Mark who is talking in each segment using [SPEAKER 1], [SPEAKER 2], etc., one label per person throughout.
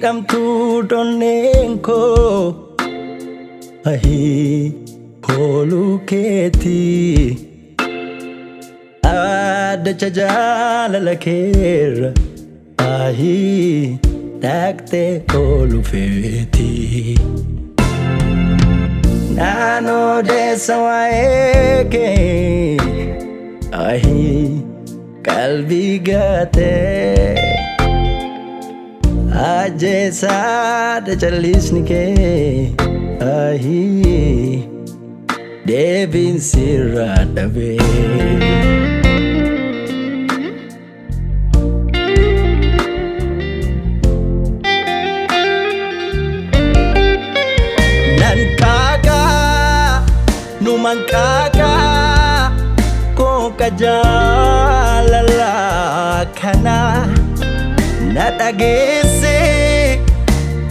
[SPEAKER 1] Hidhamtuu donneen koo ahii kooluu keetii addacha jaalala keerra ahii dhaqxee oolu feetii. Naannoo deessa waa'ee kee ahii qalbii gatee. Ajjeesaadha callisni kee ahii deebiin sirraa dhabee. Nan qaaqa numan qaaqa kooka jaalala kana na dhageesse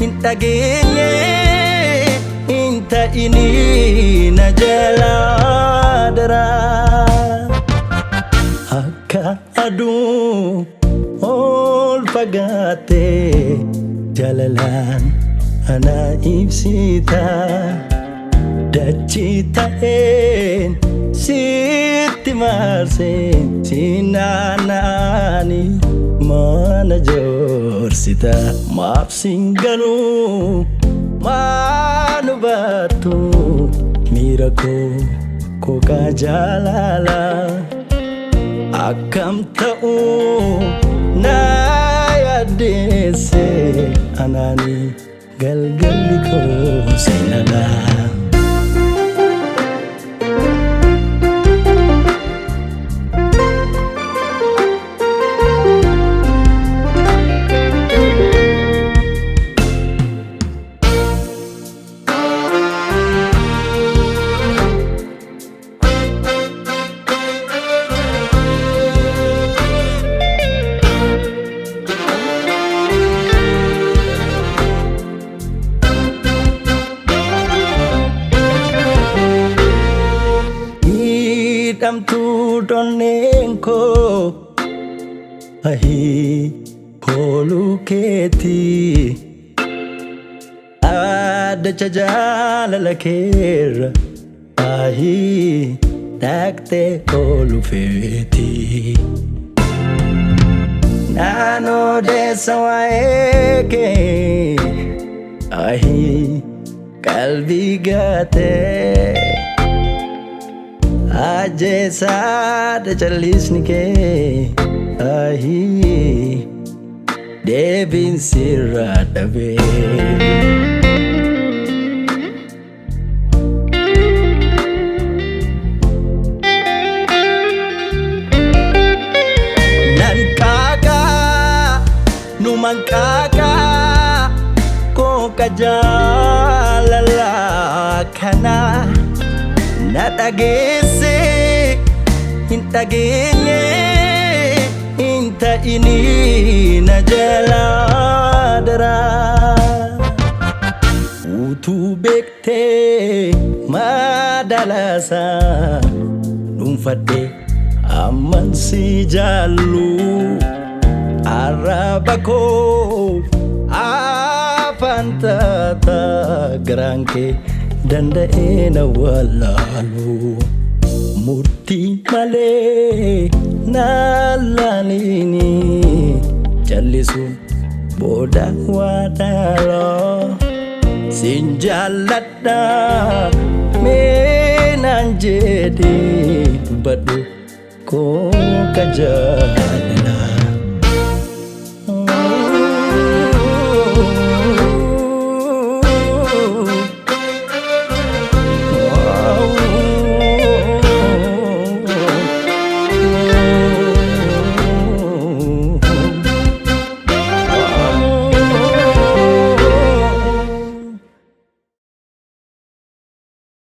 [SPEAKER 1] hin dhageenye hin ta'ini na jalaa daraa. Akka aduu ol fagaattee jaalalaan ana ibsita dachii ta'een sitti marseen si naanna'anii mana joorsita maaf siin galuu maan hubattu miira koo kookaa jaalala akkam ta'uu na yaaddeesse anaanii galgalli koo seenalaa. Hidhamtuu donneen koo ahii kooluu keetii addacha jaalala keerra ahii dhaqxee oolu feetii. Naannoo deessa waa'ee kee ahii qalbii gatee. Ajjeesaadha callisni kee ahii deebiin sirraa dhabee. Nan qaaqa numan qaaqa kooka jaalala kana na dhageesse hin dhageenye hin ta'ini na jalaa daraa. Utuu beektee madalaasaa dhuunfadhee amman si jaallu arraba koo afaan taata garaan kee danda'ee na wallaalu. Murtii malee na laaliini callisuun booda waa dhaaloo. Sin jaalladha mee naan jedhee dubbadhu kooka jaalala.